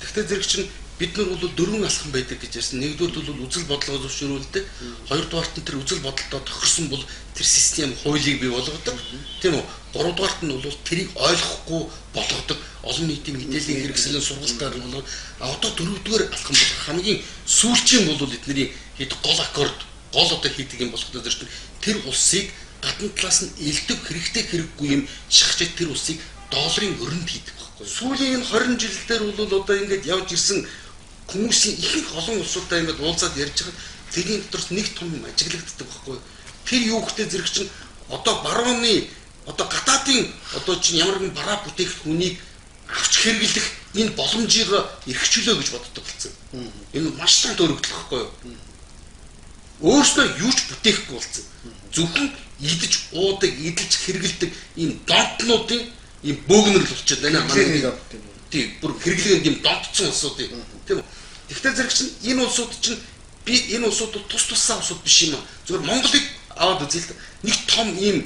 Тэгвэл зэрэг чинь бид нар бол дөрвөн алхам байдаг гэж ярьсан. Нэгдүгээр бол үзэл бодлого зөвшөөрүүлдэг. Хоёрдугаарт нь тэр үзэл бодолдоо тохирсон бол тэр систем хуулийг бий болгодог. Тийм үү? Гуравдугаарт нь бол тэрийг ойлгохгүй болгодог. Олон нийтийн мэдээллийн хэрэгслийн сургалтаар бол одоо дөрөвдүгээр алхам бол хамгийн сүүлчийн бол эдний хэд гол аккорд, гол одоо хийдэг юм болох дээр чинь тэр улсыг гадна талаас нь элдв хэрэгтэй хэрэггүй юм шахаж тэр улсыг долларын өрөнд хийдэг байхгүй. Сүүлийн энэ 20 жил дээр бол одоо ингээд явж ирсэн хүмүүсийн ихэнх олон улсуудаа ингээд уулзаад ярьж байхад тэрний дотроос нэг том юм ажиглагддаг байхгүй. Тэр юу гэхтэй зэрэг чинь одоо барууны одоо гадаадын одоо чинь ямар нэгэн бараа бүтээгдэхүүнийг авч хэрэглэх энэ боломжийг эрхчлөө гэж боддог болсон. Энэ маш том дөрөгдөл байхгүй юу? Өөрснөө юу ч бүтээхгүй болсон. Зөвхөн идэж уудаг, эдэлж хэрэглэдэг ийм донтнуудын ийм бөөгнөрл болчиход байна. Манай тий бүр хэрэглээнд ийм донтцсон улсуудын тийм үү. Тэгвэл зэрэг чинь энэ улсууд чинь би энэ улсууд бол тус туссаа улсууд биш юм аа. Зөвхөн Монголыг аваад үзье л да. Нэг том ийм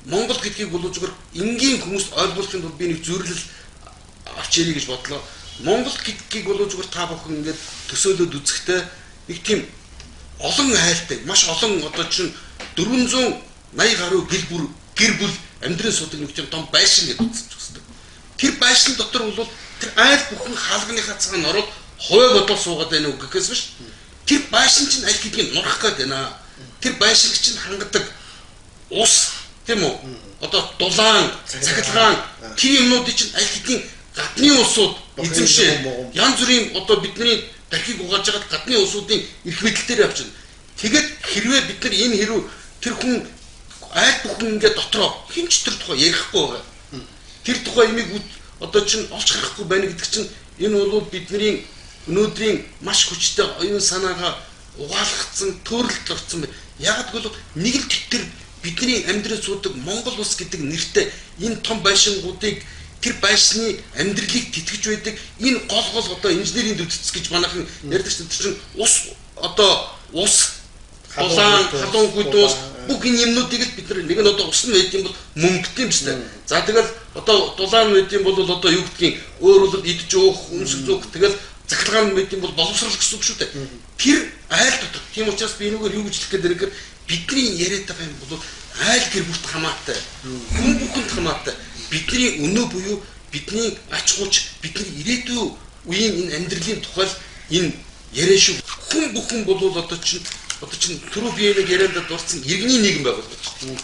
Монгол гэдгийг бол зөвхөн энгийн хүмүүст ойлгуулахын тулд би нэг зөвлөл авч ирье гэж бодлоо. Монгол гэдгийг бол зөвхөн та бүхэн ингээд төсөөлөд үзэхдээ нэг тийм олон айлтай маш олон одоо чинь 480 гаруй гэр бүл амьдрын судаг нэг тийм том байшин гэж үзэж үздэг. Тэр байшин дотор бол тэр айл бүхэн хаалганыхаа цагаан ороод хувиа бодол суугаад байна уу гэхээс биш. Тэр байшин чинь аль хэдийн нурах гээд байна. Тэр байшинг чинь хангадаг ус тийм үү? Одоо дулаан, цахилгаан тэр юмнуудыг чинь аль хэдийн гадны улсууд эзэмшээ. Янз бүрийн одоо бидний дахийг угааж байгаад гадны улсуудын эрх мэдэл дээр явчихна. Тэгээд хэрвээ бид нар энэ хэрв тэр хүн айл бүхэн ингээд дотроо хэн ч тэр тухай ярихгүй байгаа. Тэр тухай имийг одоо чинь олж харахгүй байна гэдэг чинь энэ бол бидний өнөөдрийн маш хүчтэй оюун санаагаа угаалгацсан, төрөлд орсон байна. Яг гэвэл нэг л тэр бидний амьдрал суудаг Монгол улс гэдэг нэртэй энэ том байшингуудыг тэр байшны амьдралыг тэтгэж байдаг энэ гол гол одоо инженерийн дэвтэлц гэж манайхан ярьдаг чинь тэр чинь ус одоо ус дулаан халуун хүйтэн ус бүх энэ юмнуудыг л бид нар нэг нь одоо ус нь байд юм бол мөнгөтэй юм шүү дээ. За тэгэл одоо дулаан байд юм бол одоо юу гэдгийг өөр бол идэж өөх, өмсөх зөөх тэгэл цахилгаан байд юм бол боловсрол гэсэн үг шүү дээ. Тэр айл дотор тийм учраас би энэгээр юу гэж хэлэх гээд байна гэхээр бидний яриад байгаа юм бол айл гэр бүрт хамаатай, хүн бүхэнд хамаатай. Бидний өнөө буюу бидний ач гуч, бидний ирээдүйн үеийн энэ амьдралын тухай энэ яриа шүү. Хүн бүхэн бол одоо чинь түрүү би нэг яриандаа дурдсан иргэний нийгэм байгуулж.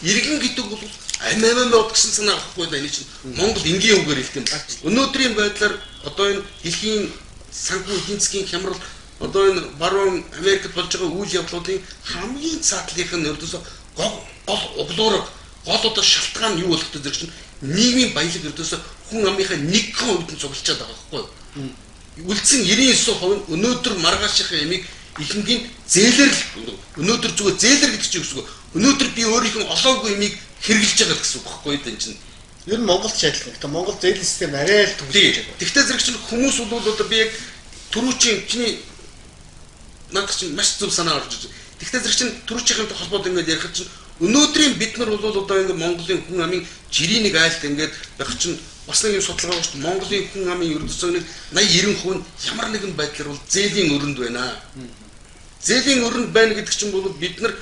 Иргэн гэдэг бол амь амь бод гэсэн санаа авахгүй да. Энэ чинь Монгол энгийн үгээр хэлдэг юм. Өнөөдрийн байдлаар одоо энэ дэлхийн санхүү эдийн засгийн хямрал одоо энэ баруун Америкт болж байгаа үйл явдлуудын хамгийн цаатлынх нь ердөөсөө гол углуурга, гол одоо шалтгаан нь юу болох вэ зэрэг чинь нийгмийн баялаг ердөөсөө хүн амынхаа 1% нь цуглчаад байгаа байхгүй юу? Үлдсэн 99% нь өнөөдөр маргаашийнхаа ямиг ихэнх нь зээлэр л өнөөдөр зүгээр зээлэр гэдэг чинь юу гэсэн үг? Өнөөдөр би өөрийнх нь олоогүй ямиг хэрэглэж байгаа гэсэн үг байхгүй юу энэ чинь? Ер нь Монголд ч адилхан. Гэтэ Монгол зээлийн систем арай л төвлөрч байгаа. Тэгвэл зэрэг чинь хүмүүс бол одоо би яг түрүүчийн чиний надад чинь маш зөв санаа орж ирж. Тэгвэл зэрэг чинь түрүүчийнхэнтэй холбоод ингээд ярихад чинь өнөөдрийн бид нар бол одоо ингээд Монголын хүн амын жирийн нэг айлт ингээд байх чинь бас нэг юм судалгаа байгаа шүү дээ. Монголын хүн амын ердөөсөө нэг 80 90% нь ямар нэгэн байдлаар бол зээлийн өрөнд байна. Зээлийн өрөнд байна гэдэг чинь бол бид нар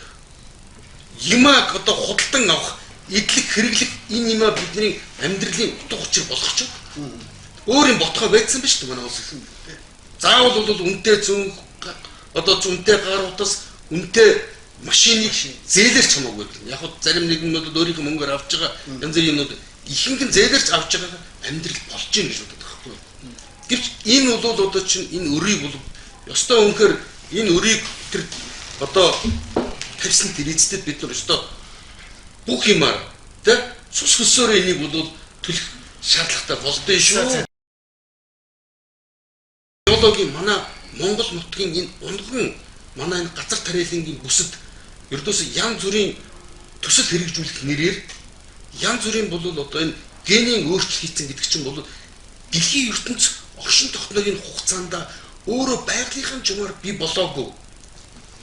юмаа одоо худалдан авах, эдлэх, хэрэглэх энэ юмаа бидний амьдралын утга учир болгох чинь өөр юм ботхоо байсан биш үү манай улс. Заавал бол үнэтэй зүүн одоо үнэтэй гар утас, үнэтэй машиныг зээлэр ч хамаагүй. Яг хөө зарим нэгнүүд өөрийнх нь мөнгөөр авч байгаа янз бүрийн юмнууд ихэнх нь зээлэрч авч байгаа амьдрал болж гин гэж боддог байхгүй юу. Гэвч энэ бол одоо чинь энэ өрийг бол ёстой үнэхээр энэ өрийг тэр одоо тавьсан тэр эцтэд бид нар ёстой бүх юмар тэ цус хөсөөрөө энийг бол төлөх шаардлагатай болдсон шүү. Биологийн манай Монгол нутгийн энэ унган манай энэ газар тариалангийн бүсэд ердөөсөө янз бүрийн төсөл хэрэгжүүлэх нэрээр янз бүрийн бол одоо энэ генийн өөрчлөлт хийцэн гэдэг чинь бол дэлхийн ертөнц оршин тогтногийн хугацаанд өөрөө байгалийнхын жумаар бий болоогүй.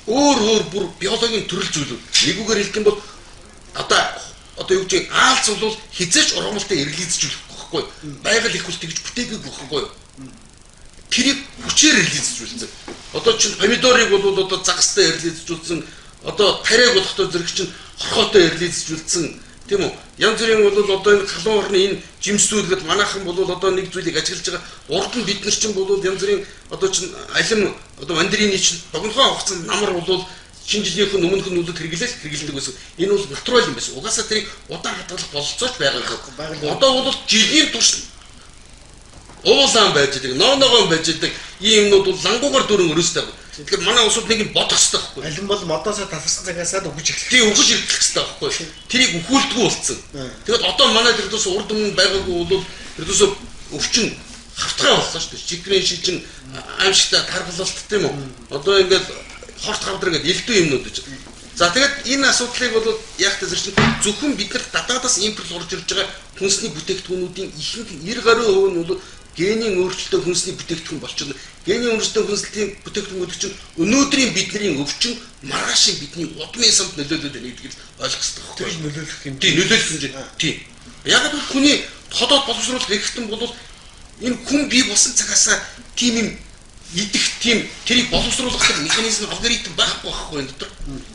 Өөр өөр бүр биологийн төрөл зүйлүүд. Нэгүгээр хэлэх юм бол одоо юу гэж аалц бол хизээч ургамалтай эргэлзэж болохгүй байхгүй. Байгаль их хүл тэгж бүтээгээгүй байхгүй. Тэрийг хүчээр релизжүүлсэн. Одоо чинь помидорыг бол одоо загастай релизжүүлсэн. Одоо тариаг болохтой зэрэг чинь хорхоотой релизжүүлсэн. Тийм үү? Янз бүрийн бол одоо энэ халуун орны энэ жимсүүд гэдээ манайхан бол одоо нэг зүйлийг ажиглаж байгаа. Урд нь бид нар чинь бол янз бүрийн одоо чинь алим одоо мандарины чинь богинохон хугацаанд намар бол шинэ жилийнх нь өмнөх нь бол хэрэглэл хэрэглэдэг байсан. Энэ бол натурал юм байсан. Угаасаа тэрийг удаан хадгалах бололцооч байгаагүй. Одоо бол жилийн турш уулаан байж идэг, ноо ногоон байж идэг ийм юмнууд бол лангуугаар дөрөн өрөөстэй. Тэгэхээр манай улсууд нэг юм бодох хэрэгтэй байхгүй. Алин бол модоосоо таларсан цагаасаа үхэж эхлэх. Тийм, үхэж эхлэх хэрэгтэй байхгүй. Тэрийг үхүүлдэггүй болсон. Тэгээд одоо манай тэрдээс урд өмнө байгаагүй бол тэрдээс өвчин хавтгай болсон шүү дээ. Чикрэн шижин аимшигтай таргалалт тийм үү? Одоо ингээд хорт хавдар гэдэг элдв юмнууд гэж. За тэгээд энэ асуудлыг бол яг та зэрэг чинь зөвхөн бид нар гадаадаас импорт орж ирж байгаа хүнсний бүтээгдэхүүнүүдийн ихэнх 90 гаруй хувь нь бол генийн өөрчлөлттэй хүнсний бүтээгдэхүүн болчихно. Генийн өөрчлөлттэй хүнсний бүтээгдэхүүн гэдэг чинь өнөөдрийн бидний өвчин маргаашийн бидний удмын самд нөлөөлөд байна гэдгийг ойлгох хэрэгтэй байхгүй. Тэр нөлөөлөх юм. Тийм, нөлөөлөх хэмжээ. Тийм. Яг л хүний тодоод боловсруулах эрхтэн бол энэ хүн бий болсон цагаасаа тийм юм идэх тийм тэрийг боловсруулах тэр механизм алгоритм байхгүй байхгүй энэ дотор.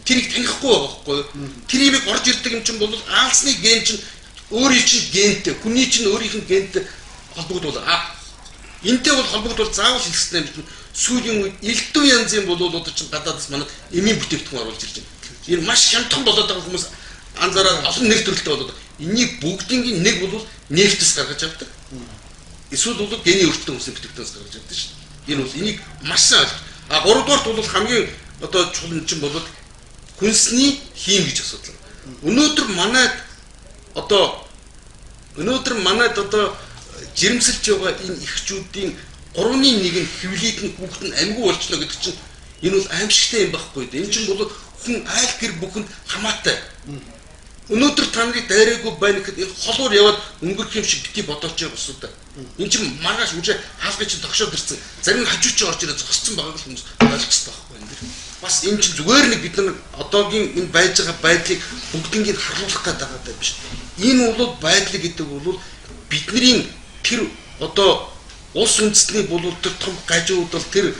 Тэрийг танихгүй байгаа байхгүй. Тэр имийг орж ирдэг юм чинь бол аалсны ген чинь өөрийн чинь гентэй, хүний чинь өөрийнх нь гентэй холбогдвол энтэй бол холбогдвол заавал хэлэх хэрэгтэй юм чинь сүүлийн үед элдв янзын бол одоо чинь гадаадас манад эмийн бүтээгдэхүүн оруулж ирж байна. Энэ маш хямдхан болоод байгаа хүмүүс анзаараад олон нэр төрөлтэй болоод энэний бүгдийн нэг бол нефтэс гаргаж авдаг. Эсвэл бол гений өөрчлөлттэй хүмүүсийн бүтээгдэхүүнээс гаргаж авдаг шүү дээ. Энэ бол энийг маш сайн ойлгож. А гуравдугаарт бол хамгийн одоо чухал юм чинь бол хүнсний хийм гэж асуудал. Өнөөдөр манайд одоо жирэмсэлж байгаа энэ эхчүүдийн 3-ны 1 нь хэвлийд нь хүүхэд нь амьгүй болчихно гэдэг чинь энэ бол аимшигтай юм байхгүй. Энэ чинь бол хүн айл гэр бүхэнд хамаатай. Өнөөдөр та нарыг дайраагүй байна гэхэд энэ холуур яваад өнгөрөх юм шиг бити бодооч байгаа босуу да. Энэ чинь маргааш үжи хаалгыг чинь тогшоод ирсэн. Зарим нь хажуу чинь орж ирээ зогссон байгааг л хүмүүс ойлгох хэрэгтэй байхгүй энэ дэр. Бас энэ чинь зүгээр нэг бид нар одоогийн энэ байж байгаа байдлыг бүгднийг харуулах гээд байгаа даа биш. Энэ бол байдлыг гэдэг бол бидний тэр одоо улс үндэстний бол тэр том гажуудал тэр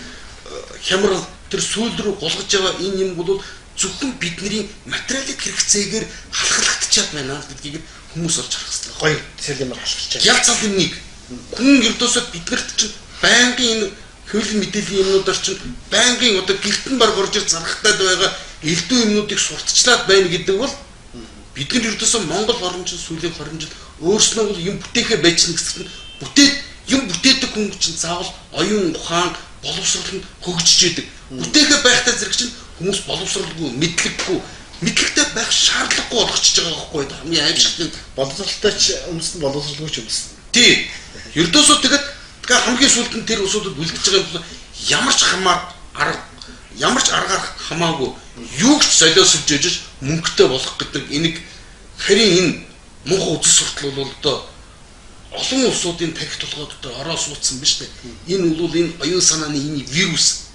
хямрал тэр сүүл рүү голгож байгаа энэ юм бол зөвхөн бидний материалын хэрэгцээгээр халахлагдчихад байна гэдгийг хүмүүс олж харах хэрэгтэй. Гоё цэлмэр халахлаж байна. Ял цал юм нэг. Хүн ердөөсөө биднэрт чинь байнгын энэ хэвлэл мэдээллийн юмнуудаар чинь байнгын одоо гэрт нь баг орж ир зархтаад байгаа элдв юмнуудыг сурталчлаад байна гэдэг бол бид нар ердөөсөө Монгол орн чинь сүүлийн 20 жил өөрснөө бол юм бүтээхэ байж нэгсэх нь бүтээд юм бүтээдэг хүн чинь заавал оюун ухаан боловсрол нь хөгжиж идэг. Бүтээхэ байхтай зэрэг чинь хүмүүс боловсролгүй, мэдлэггүй, мэдлэгтэй байх шаардлагагүй болгочихж байгаа байхгүй юу? Хамгийн аимшигтай боловсролтой ч өмсөн, боловсролгүй ч өмсөн. Тий. Ердөөсөө тэгээд хамгийн сүүлд нь тэр улсуудад үлдэж байгаа юм бол ямар ч хамаар арга, ямар ч аргаар хамаагүй юу ч золиосолж ижиж мөнгөтэй болох гэдэг энийг харин энэ мунхаг үзэл суртал бол одоо олон улсуудын тарих толгой дотор ороо суудсан биз дээ. Энэ бол энэ оюун санааны энэ вирус.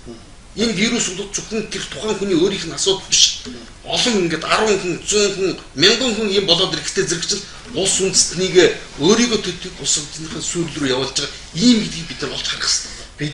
Энэ вирус бол зөвхөн тэр тухайн хүний өөрийнх нь асуудал биш. Олон ингээд 10 хүн, 100 хүн, 1000 хүн юм болоод ирэхтэй зэрэг чинь улс үндэстнийг өөрийгөө төдийг улс үндэстнийхээ сүйрэл рүү явуулж байгаа ийм гэдгийг бид нар олж харах хэрэгтэй.